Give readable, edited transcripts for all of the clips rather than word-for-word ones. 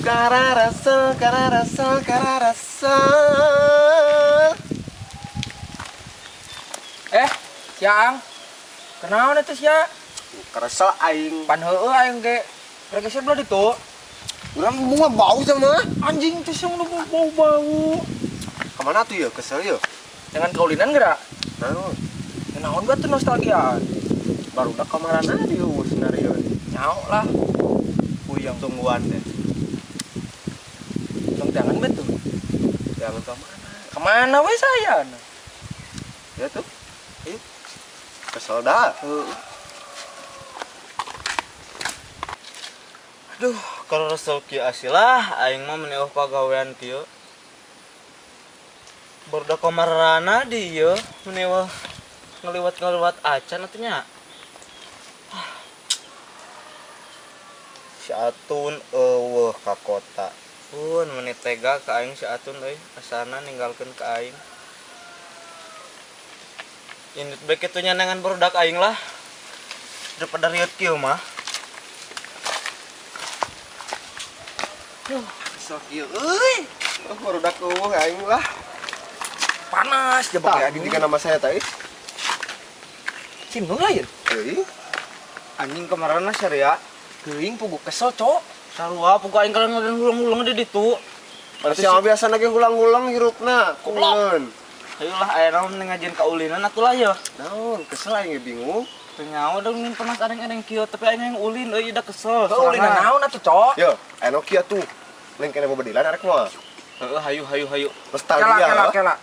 Kararasa, kararasa, kararasa. Eh, siang. Kenaon itu sia? Kesel aing. Pan heueuh aing ge. Regesir belah ditu. Urang bunga bau sama. Anjing teh sing nu bau-bau. Kemana tuh ya kesel ya? Jangan kaulinan geura. Naon? Naon bae tuh nostalgiaan. Baru udah kamarana di senario. Nyaok lah. Puyeng tungguan deh. Tong jangan betul. Jangan kemana? Kemana we saya? Ya tuh. Ayo. Kesel dah. Aduh, kalau resep kieu asilah aing mah meneuh pagawean kieu. Barudak kamarana di ieu meneuh ngeliwat-ngeliwat acan atuh nya. Si Atun eueuh ka kota. Pun meni tega ka aing si Atun euy, asana ninggalkeun ka aing. Indut bae kitu nyanangan barudak aing lah. Daripada rieu kieu mah. Duh, kesel kieu euy. Oh, barudak eueuh aing lah. Panas jebak ya gini kan nama saya tadi. Cimung lain. Euy. Anjing kamarana syariah. Geuing pugu kesel, cok. Sarua pugu aing kalau ngulang-ngulang di ditu. Siapa biasa lagi ngulang-ngulang hirupna. Goblok. Ayolah aya naon ngajieun kaulinan atuh lah ya. Naon, kesel aing bingung. Teu nyaho dong nin panas areng-areng kieu tapi aing yang ulin euy da kesel. Kaulinan naon atuh, cok? Yo, aya kieu tuh. Lain kene bebedilan arek moal. Heeh, hayu hayu hayu. Nostalgia. Kela kela.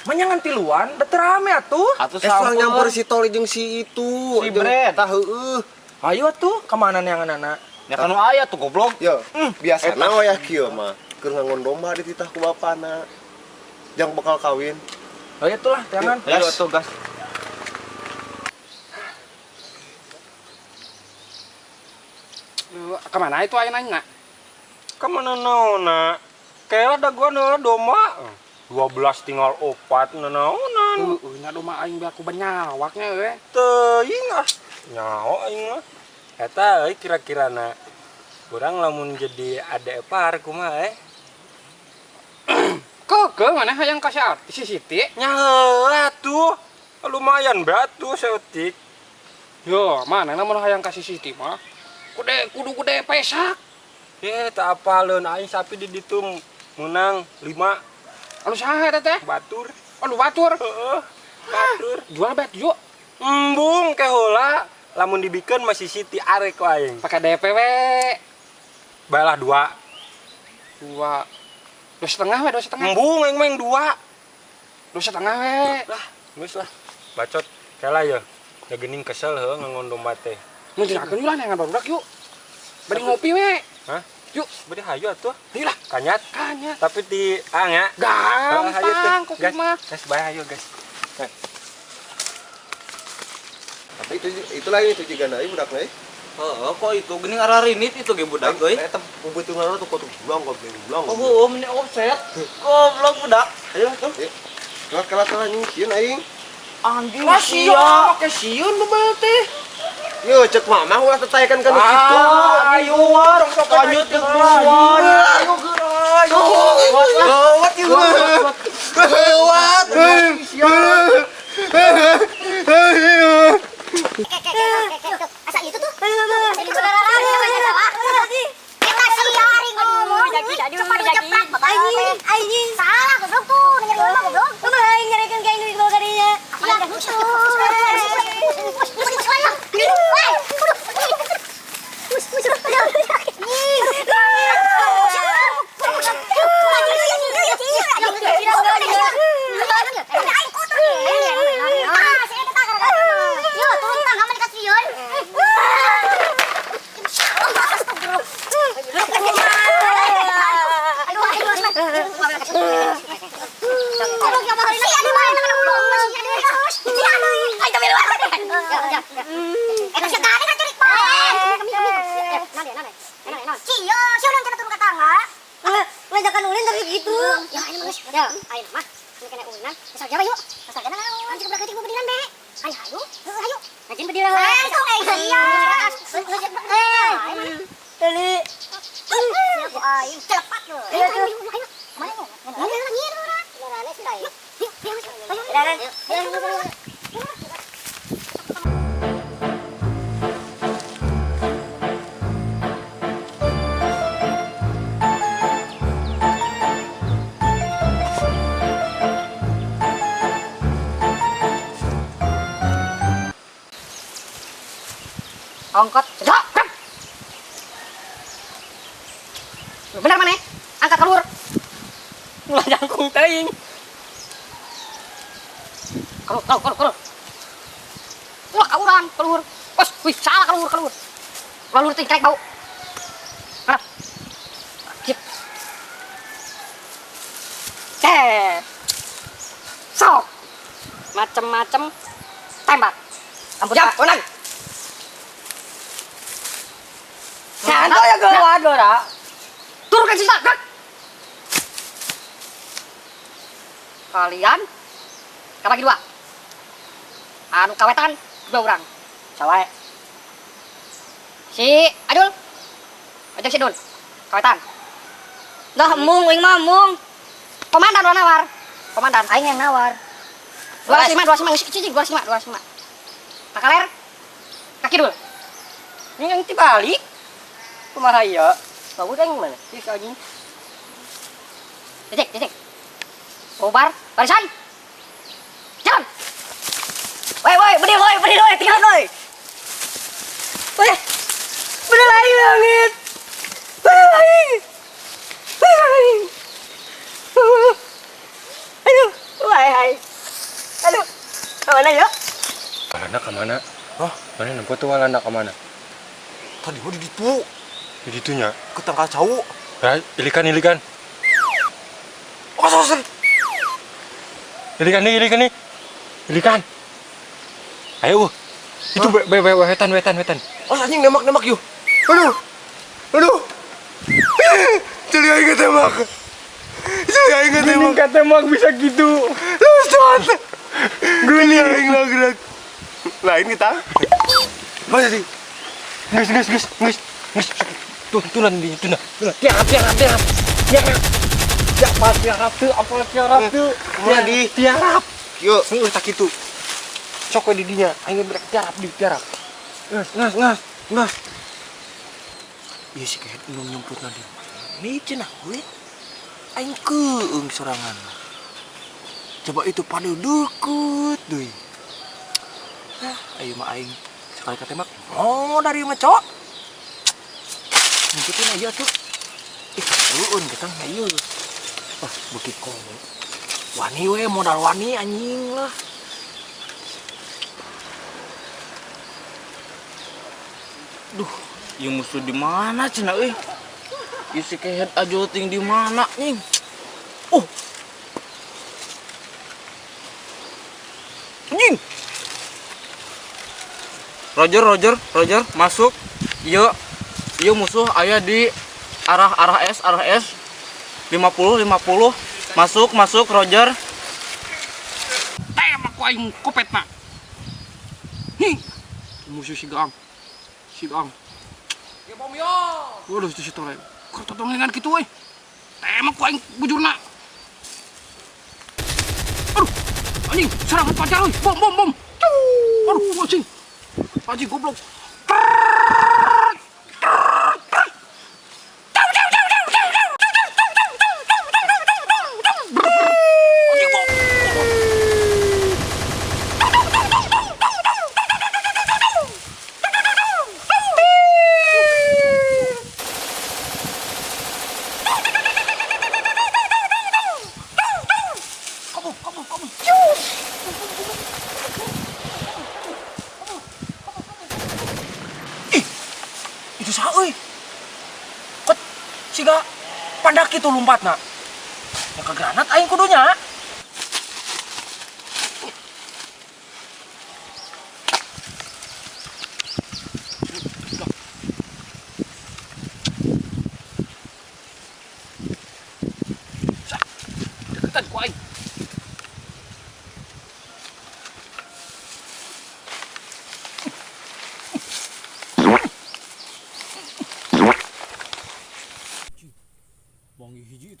Menyangan tiluan, da teu rame atuh. Atuh sampur nyampur si Toli jeung si itu. Si Bred. Tah heueuh. Ayo atuh, kemana neangan anak? Ya kan aya tuh goblok. Yo, biasana wayah kieu mah keur ngangon domba dititah ku bapana. Jang bakal kawin. Ayo atuh lah, teangan. Ayo atuh gas. Kemana itu aya nanya? Kemana naonna? Kela da gua neula domba. 12 tinggal 4 nanaonan. Heueuh nya domba aing biar ku benyawaknya euy. Teuing ah. Nyaho aing mah. Eta euy kira-kirana urang lamun jadi ade epar kumaha eh? Keukeung maneh hayang ka si artis si Siti? Nya heueuh atuh. Lumayan batu saeutik. Yo, mana lamun hayang ka si Siti mah? Kude kudu kude pesak. Eh, tak apaleun aing sapi di ditu menang 5. Anu saha eta teh? Batur. Anu batur. Heeh. Batur. Jual bet yuk. Embung ke heula. Lamun dibikeun masih Siti arek ku aing. Pakai DP we. Balah 2. 2. 2,5 we, 2,5. Embung aing mah yang 2. 2,5 we. Lah, geus lah. Bacot kela ya. Da geuning kesel heuh ngangon domba teh. Mun dirakeun lah neangan barudak yuk. Bari ngopi we. Hah? Yuk, bari hayu atuh. Hayu lah. Kanyat. Kanyat. Tapi di ang ya. Gampang kok mah. Gas bae hayu gas. Tapi itu itulah itu juga euy budak euy. Heeh, kok itu geuning ararinit itu ge budak euy. Eta pembutuhan tuh kok bulang kok bulang. Oh, heueuh meni offset. Goblok budak. Ayo tuh. Kelat kelat anjing sieun aing. Anjing sia make sieun bebel teh. Yo cek mama ulah tetaekan ka nu kitu. Ayo warung sok lanjut ke buruan. Ayo geura. Ayo. Gawat ieu mah. Gawat. Asa itu tuh. Kita siari ngomong. Cepat cepat. Anjing. Salah goblok tuh nyari rumah goblok. Kumaha aing nyarikeun ka aing duit bawa kadinya. Ngajakan ulin tapi gitu. Ya ini mah ya, ayo mah. Ini kena ulinan. Asal jawa yuk. Asal jawa naon? Anjing berangkat ku bedilan be. Ayo ayo. Ayo. Ngajin bedilan. Langsung eh iya. Teli. Ku aing cepat lu. Ayo ayo ayo. Mana nya? Mana nya? Mana sih lain? Ayo. Angkat, tegak, gerak. Benar mana? Angkat keluar. Ulah jangkung teuing. Keluar, keluar, keluar. Ulah ka urang, keluar. Wes, wih, salah keluar, keluar. Keluar teh trek bau. Harap. Sip. Teh. Sok. Macem-macem tembak. Ampun, Pak. Menang. Santai ya keluar Dora. Turunkan sisa, gerak. Kalian kabagi dua. Anu kawetan dua orang. Sawae. Si Adul. Ajak si Dul. Kawetan. Dah mung aing mah mung. Komandan dua nawar. Komandan aing yang nawar. 25 25 cicing 25 25. Kakaler. Kaki dul. Ini yang dibalik. Kumaha ieu? Bau aing mana? Ih anjing. Titik, titik. Bubar, barisan. Jalan. Woi, woi, bedil woi, bedil woi, tinggal woi. Woi. Bedil aing langit. Bedil aing. Bedil aing. Aduh, woi hai. Aduh. Kemana ya? Walanda kemana? Oh, mana nempo tuh Walanda kemana? Tadi mah di ditu. Di ditunya? Ke tangkal cau. Ya, ilikan, ilikan. Oh, sorry. Ilikan nih, ilikan nih. Ilikan. Ayo, itu be be wetan wetan wetan. Oh, anjing nembak nembak yuk. Aduh. Aduh. Jadi aing ketembak. Jadi aing ketembak. Ketembak bisa gitu. Terus. Gue aing gerak. Lain kita. Mana sih? Nges nges nges nges nges. Tuh tuh nanti tuh nah. Tiarap tiarap tiarap. Tiarap. Ya pas tiarap tuh apa tiarap tuh. Kumaha di? Tiarap. Yuk. Heeh tak kitu. Sok we di dinya, aing berek tiarap di tiarap. Nges nges nges nges. Ieu si kehet nu nyumputna di mana cenah we. Aing keung sorangan. Coba itu pada deket deui. Ah, ayo mah aing sekali katembak. Oh, dari mah cok. Ngikutin aja tuh. Ih, eueun ketang ieu. Wah, beuki komo. Wani we modal wani anjing lah. Duh, ieu musuh di mana cenah euy? Ieu si kehet ajo ting di mana nying? Oh. Anjing. Roger, Roger, Roger, masuk. Ieu ieu musuh aya di arah arah S, arah S. 50 50. Masuk, masuk Roger. Tembak ku aing kopetna. Hi. Musuh si Gang. Si Gang. Ya bom yo. Waduh itu si Tore. Keur todongengan kitu euy. Tembak ku aing bujurna. Aduh. Anjing, serangan pacar euy. Bom bom bom. Aduh, anjing. Anjing goblok. Itu sah euy. Kot siga pandak kitu lompatna. Ya ke granat aing kudunya. Deketan ku aing.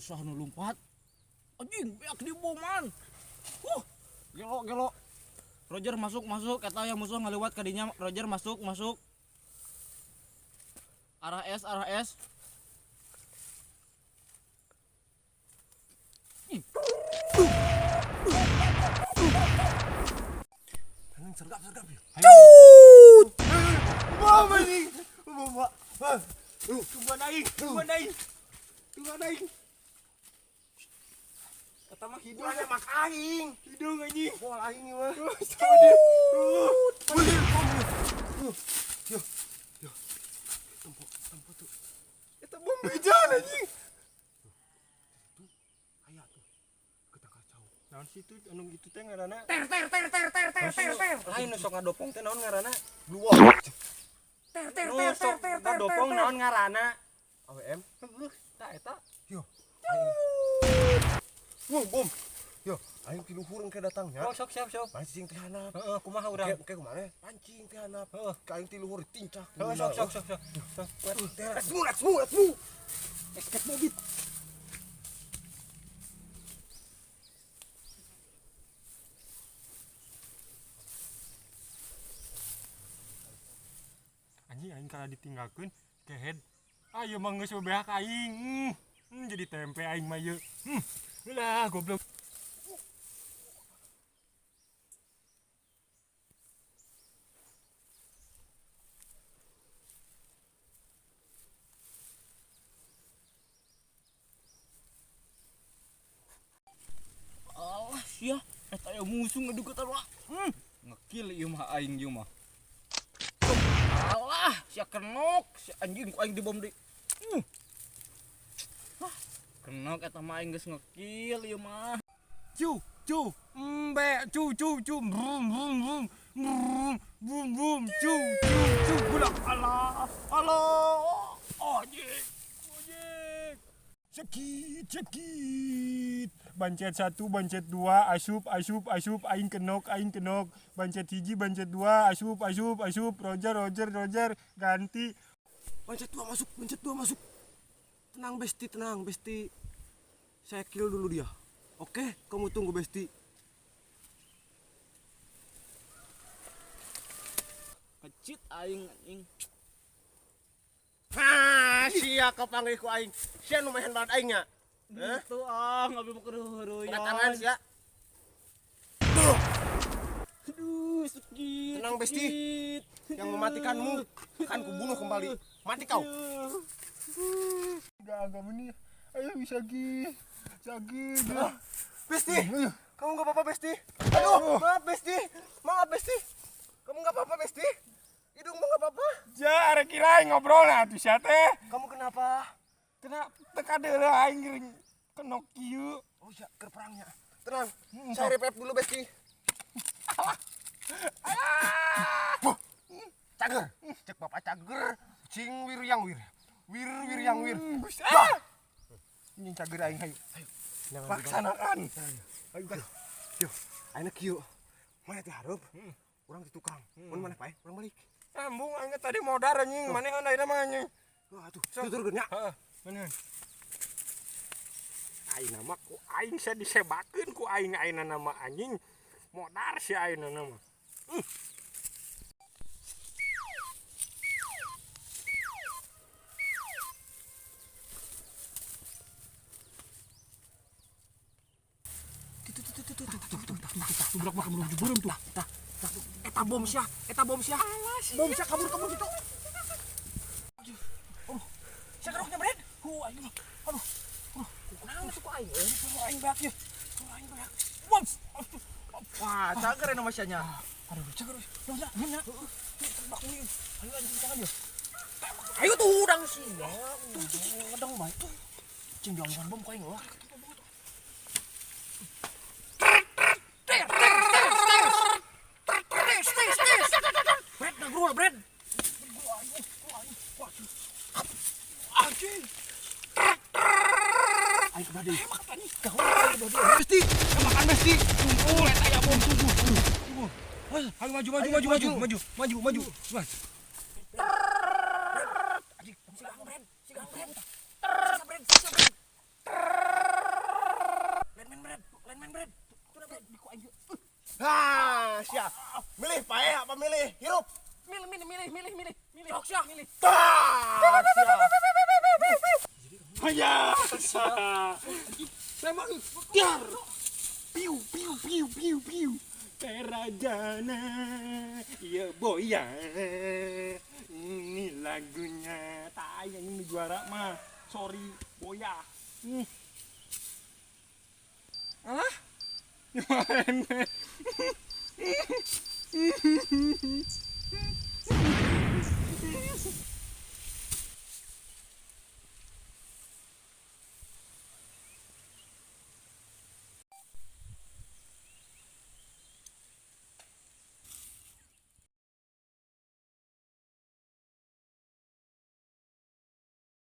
Itu saha nu lumpat? Anjing, beak di boman. Gelo gelo. Roger masuk masuk, eta aya musuh ngaliwat ka dinya. Roger masuk masuk. Arah S, arah S. Tenang, sergap sergap ya. Cut. Bom anjing. Bom, bom. Tungguan aing, tungguan aing. Tungguan aing. Eta mah hidung mak aing. Hidung anjing. Bol aing ieu mah. Sama dia. Yo. Yo. Tempo, tempo tuh. Eta bom bejan anjing. Itu aya tuh. Ketangkal cau. Naon sih itu anu gitu teh ngaranna? Ter ter ter ter ter ter ter ter. Lain nu sok ngadopong teh naon ngaranna? Luar. Ter ter Nu ter sok ter ter ter. ngadopong naon ngaranna? AWM. Heuh, tah eta. Yo. Wah, bom. Yo, aing ti luhur engke datangnya. Oh, sok siap sok. Pancing teh handap. Heeh, kumaha urang? Engke engke kumaha? Pancing teh handap. Heeh. Ka aing ti luhur tincak. Heeh, sok sok sok sok. Sok. Let's move, let's move, let's move. Escape mobil. Anjing aing kalah ditinggalkeun kehed. Ayo mah geus bebeak aing. Jadi tempe aing mah ieu. Lah goblok. Alah sia, eta aya musuh ngaduketan wa. Ngekill ieu mah aing ieu mah. Alah, sia kenok, si anjing ku aing dibom deui. Ah, kenok eta mah aing geus ngekill ieu mah. Cu cu mbe cu cu cu brum brum brum brum brum brum cu cu cu gula alah alah anjing anjing. Cekit cekit bancet 1 bancet 2 asup asup asup aing kenok bancet 1 bancet 2 asup asup asup roger roger roger ganti. Pencet 2 masuk, pencet 2 masuk. Tenang besti, tenang besti. Saya kill dulu dia. Oke, kamu tunggu besti. Kecit aing anjing. Ha, sia kapanggih ku aing. Sia nu mehen banget aing nya. Gitu ah, abi mah keur Angkat tangan sia. Aduh, sakit. Tenang besti. Yang mematikanmu akan kubunuh kembali. Mati kau. Enggak meni. Ayo bisa gi. Sakit. Besti, kamu enggak apa-apa besti. Aduh, maaf besti. Maaf besti. Kamu enggak apa-apa besti. Hidungmu enggak apa-apa. Ja, arek kira aing ngobrol atuh sia teh. Kamu kenapa? Kena teka deuleu aing geuring kenok kieu. Oh iya, keur perangnya. Tenang, saya revive dulu besti. Alah. Cager. Cek bapak cager. Cing wir yang wir. Wir wir yang wir. Ah! Anjing cager aing hayu. Ayo. Laksanakan. Ayo kan. Yo, ayeuna kieu. Mana teh hareup? Urang di tukang. Mun maneh paeh, urang balik. Sambung aing tadi modar anjing, maneh ayeuna mah anjing. Wah, atuh, tuturkeun nya. Heeh, maneh. Ayeuna mah ku aing sia disebakeun ku aing ayeuna nama anjing. Modar si ayeuna nama. Tuh budak mah menuju beureum tuh. Tah, tah. Eta bom sia, eta bom sia. Bom sia kabur kabur gitu. Aduh. Sia keroknya bred. Hu aing mah. Aduh. Aduh, kunaon sih ku aing? Aing beak ieu. Aing beak. Bom. Wah, cager eta mah sia nya. Aduh, cager. Nya, nya. Tembak ieu. Ayo anjing jangan ieu. Ayo tuh udang sia. Tuh tuh udang bae tuh. Cing dialungan bom ku aing wah. Bred, nah gerul, Bred. Anjing. Ayo ke bade. Besti, makan besti. Tunggu, eta aya bom tunggu. Tunggu. Ayo maju maju maju maju maju maju maju. Anjing, sigang Bred, sigang Bred. Sisa Bred, sisa Bred. Lain main bread. Sudah bread di ku aing. Ah, siap. Milih paeh apa milih hirup? Milih, milih, milih, milih, milih, milih. Cok sia. Milih. Tah, siap. Haya. Tembak dar. Piu piu piu piu piu. Terajana, iya boya. Ini lagunya. Tai yang ini juara mah. Sorry, boya. Alah. Gimana?